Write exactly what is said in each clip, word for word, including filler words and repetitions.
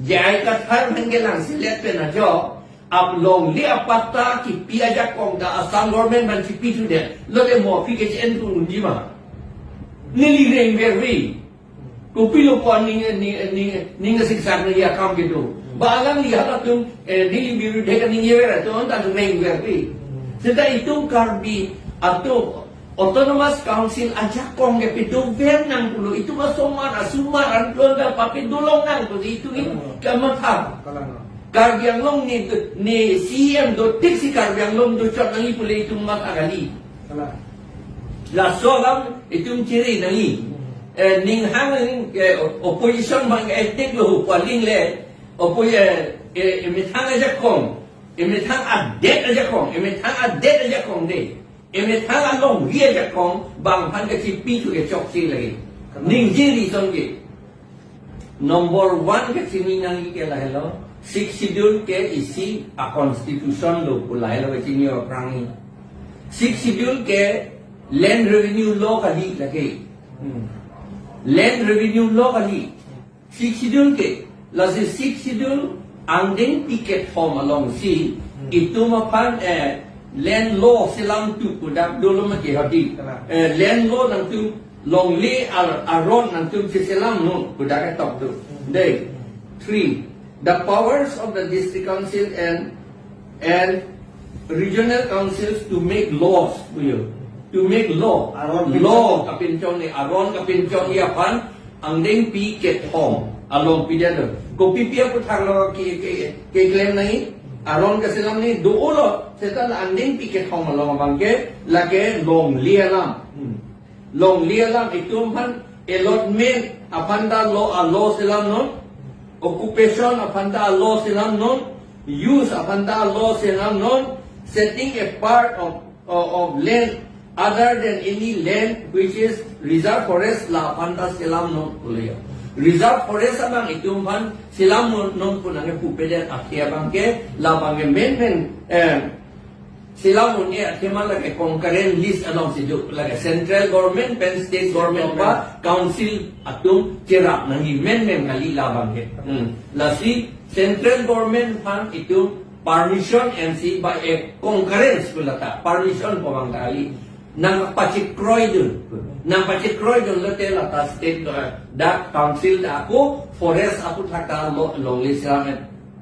J I Kathar aphan ke langselet pen ajo, ap longle apatta kipi ajakong ta Assam government aphan chipi thudet. Lote mo aphi ke chen tu unji ma. Neli rengverve. Kopilo ko ning ning ning ning siksak ni akam kedo. Ba alangli halatum, eh, neli birudhe kaningjever atum ta rengverve. Seta itum Karbi atum Autonomous Council ajakong ke pedover nang pulo, itum asomar asomar anklong ta papedolong nang pulo, itum ini kamatha. Kalang. Karbi Anglong ni, ni C E M dotik si Karbi Anglong dochot nangji pule itum matha kali. Kalang. Laso alam itum chiri nangji. Eh, ning hang ning, eh, opposition bang etik lo hu paling le. Oppo, eh, eh, emethang ajakong, emethang adet ajakong, emethang adet ajakong de. Emethang alongri ajakong bang aphan kachipi thu ke chokche lagi. Ningje reason ke. Number one kachini nangji ke lahelo. Sixth Schedule ke isi a constitution lo pu lahelo kachini aphrang ni. Sixth Schedule ke land revenue law kali lake. Hmm. Land revenue law kali. Sixth Schedule ke, lasi Sixth Schedule angdengpi kethom alongsi, hmm, itum aphan, eh, land law selam tu pu dak dolo ma ke hadi. Kalang. Eh, land law nangtum longle ar-, aron nangtum cheselam non pu dak ketok tu. Hmm. Dei. Three, the powers of the district council and and regional councils to make laws, puyo. To make law. Aron law kapinchong ni, aron kapinchong ni aphan angdengpi kethom along pidet lo. Kopi pi aputhak lo ke, ke, keklem nangji, aron kaselam ni do-o lo, seta la angdengpi kethom along abang ke, lake longle alam. Hmm. Longle alam itum aphan allotment aphan ta law, a law selam non, occupation aphan ta law selam non, use aphan ta law selam non, setting apart of, of, of land other than any land which is reserve forest la aphan ta selam non pulo. Reserve forest abang itum aphan selam non, non pu nangkepupedet athe abang ke, la abang ke main main, eh, selam un-e athema lake concurrent list alongsi do, lake central government pen state government ba council atum cherap nangji, main main kali la abang ke. Hmm. Lasi central government aphan itum permission M C by a concurrence pu lata, permission pu abang kali. Nangpachekroi dun. Nangpachekroi dun lote lata state, eh, dak council ta ako forest aputhak ta lo, longle selam,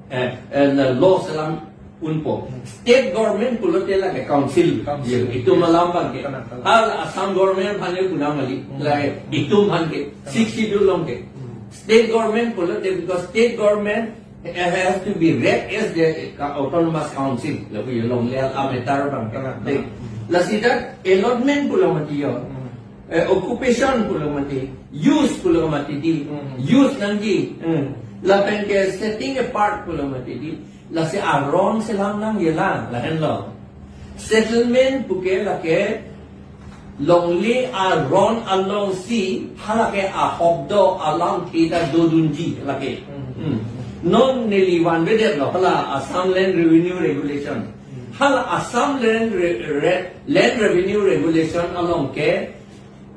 eh, eh, law selam unpo. State government pulote lake council. Council. Ye, itum alam abang ke. Kalang, kalang. Hal Assam government aphan le punam kali. Hmm. Lake itum aphan ke. Kalang. Sixth Schedule along ke. Hmm. State government pulote, because state government, eh, has to be read as the, eh, autonomous council. Lapu yo longle ametar abang ke. Kalang, kalang. Lasi dak allotment pulo mati yo. Hmm. Eh, occupation pulo mati, use pulo mati di, hmm, use nangji, hmm, lapen ke setting apart pulo mati di, lasi aron selam nangji lang, lahenlo. Settlement puke lake longle aron alongsi, halake ahok do alamthe ta dodunji lake. Hmm. Hmm. Non neli vanvedet lo, hala Assam Land Revenue Regulation. Hmm. Hala Assam Land Re-, Re-, Land Revenue Regulation along ke,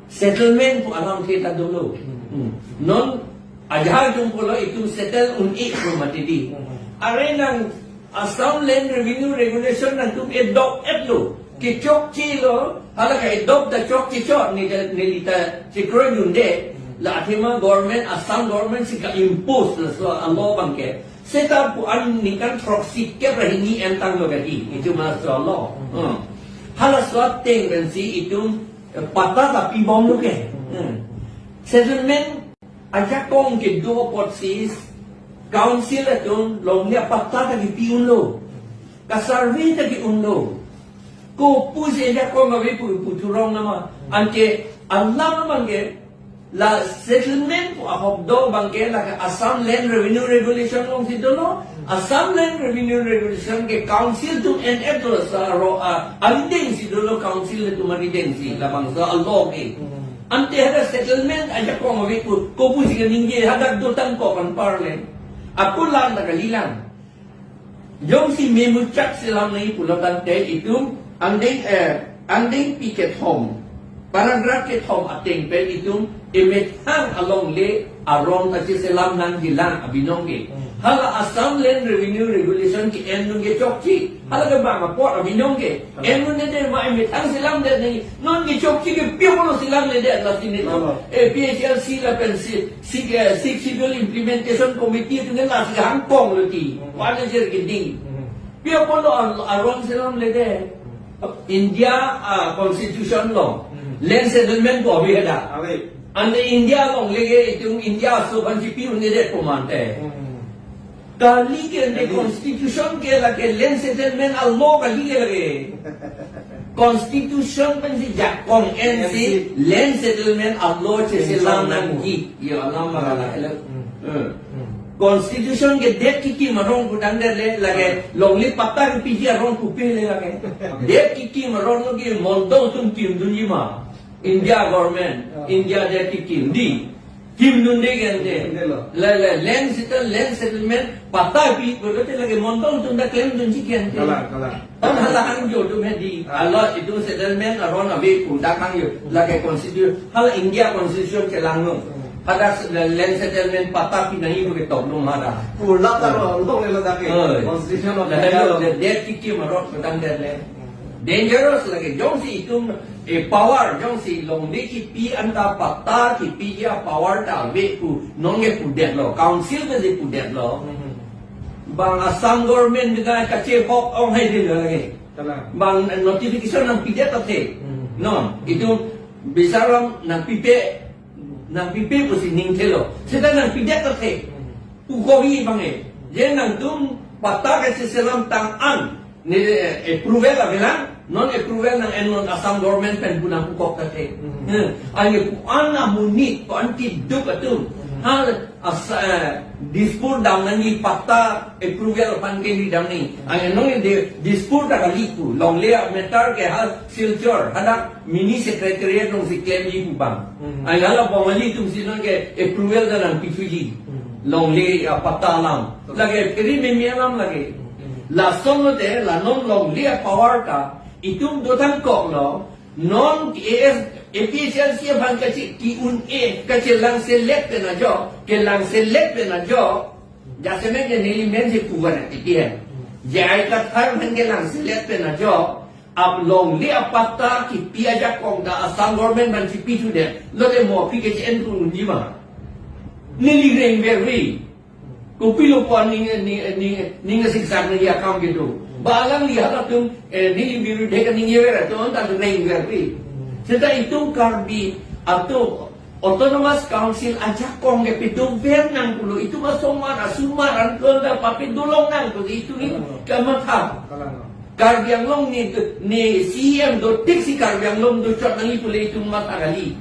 settlement pu alamthe ta dolo. Hmm. Non ajahak jung pulo itum settle un-e pu mati di. Hmm. Are nang Assam Land Revenue Regulation nangtum adopt-et lo. Kechokche lo, hala ka-adopt ta chokche chot ni ta, neli ta chekroi dunde. Hmm. La athema government, Assam government si ka-impose laso a law abang ke. Seta pu an ningkan throksi kep ra hini entang lo kadi. Itum laso a law. Hmm. Hmm. Halaso ateng pensi itum, eh, patta ta pibom lo ke. Hmm. Settlement ajakong kedo apotsi council atum longle apatta ta kipi unlo. Ka-survey ta ki-unlo. Kopusi ajakong ave pu, pu thurong nama. Anke alam abang ke la settlement pu ahok do abang ke la Assam Land Revenue Regulation alongsi dolo. Assam Land Revenue Regulation ke council atum en-et do, sa ro a, arideng si dolo, council atum arideng si, labangso a law ke. Hmm. Ante hadak settlement ajakong ave pu, kopusi kaningje, hadak dotang kok anparle. Ako lang ta kali lang. Jongsi memuchak selam nangji pulo tangte itum angdeng, eh, angdengpi kethom, paragraph kethom ateng pen itum emethang alongle aron ta cheselam nangjilang abinong ke. Hmm. Hala Assam Land Revenue Regulation ke-en nung ke chokche. Hala ke bang apot abinong ke. Hmm. En nung ne de ma emethang selamde nangji. Non ke chokche ke pi apotlo selamledet lasi ne. Hmm. Eh, P H L C lapen si, si, eh, Sixth Schedule Implementation Committee atum ke lasi hangkong lo ti. Hmm. Wana jer keding. Hmm. Pi apotlo ar-, aron selamledet. India, ah, constitution along. Hmm. Land settlement ko abi heda. Abi. Ante India along lake itum India aso aphan chipi un-edet pu mante. Hmm. Kali ke ante Kali. Constitution ke lake land settlement a-law kali ke lake. Constitution pensi jakong N C N C. Land settlement a-law cheselam Land nangji. Yo alam magala hello. Hmm. Hmm. Hmm. Constitution ke det kikim arong pudang det le lake longle patta kipiji arong pupe le lake. Det kikim arong lo ke mondol atum kimdunji ma. India government, Ah. India det kikim di. Kimdunde ke ante. Kimdunde lo. Le, le, land settle, land settlement, patta pi, pulote lake mondol atum ta klemdunji ke ante. Kalang, kalang. Ton hala hangjo atum hedi. Ah. Alo itum settlement aron ave pu dak hangjo. Lake constitution, hala India constitution chelanglo. Hmm. Hadak se-, land settlement patta pi nangji pu ketok lo mara. Pulak ta lo, lo, lo, lo, dak ke. Oi. Constitution of Lah, India lo, lo. Det, det kikim arong pudang det le. Hmm. Dangerous lake, jongsi itum, eh, power, jongsi longle kipi anta patta kipiji a-power ta ave pu, nonke pudetlo, council ke si pudetlo. Hmm. Bang Assam government dengan kachehok ong hai din lake. Kalang. Bang notification nangpidet athe. Hmm. Non, itum bisaram nangpipe, nangpipe pusi ningthelo. Seta nangpidet athe. Hmm. Ukogi bang e. Je nangtum patta kacheselam tang an. Ne, eh, approval avelang, non approval nang-en non Assam government pen pu nangkokok athe. Hmm. Hmm. Anke pu-an amonit, pu-an kiduk atum. Hmm. Ha, As-, eh, Dispur dam nangji patta approval aphan ke ni dam ni. Ang enong de Dispur ta kali pu. Longle a-matter ke ha Silchar, hadak mini secretariat alongsi klemji pu bang. Hmm. Ang hala Bongali atum si nonke approval ta nangpithuji. Hmm. Longle a-patta alam. Lake peri meme alam lake. Hmm. Lason lote, la non longle a-power ta, itum dotang koklo, non A S, A P H L C aphan kache, ki-un-e, kachelang selet pen ajok, kelang selet pen ajok, jasemet je neli men si puvan ati pi hai. J I Kathar aphan kelang selet pen ajok, ap longle apatta kipi ajakong ta Assam government aphan chipi thudet, lote mo aphi ke che-en thu unji ma. Neli rengverve. Kopilo pu ning, ning, ning, ning siksak neli akam kedo. Ba alangli halatum, eh, neli birudhe kaningjever atum ta rengverve. Seta itum Karbi atum Autonomous Council ajakong ke padover nang pulo, itum asomar, asomar anke ta papidolong nang pulo, itum ni kamatha. Karbi Anglong ni, ni C E M do tik si Karbi Anglong do chot nangji pule itum matha kali.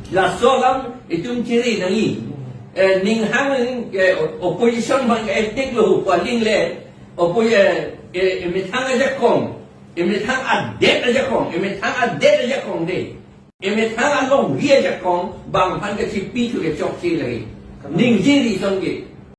Laso alam itum chiri nangji. Eh, ning hang ning, eh, opposition bang etik lo pu aling le. Oppo, eh, eh, emethang ajakong, emethang adet ajakong, emethang adet ajakong de. Emethang alongri ajakong, bang aphan kachipi thu ke chokche lagi. Ningje ri ason ke.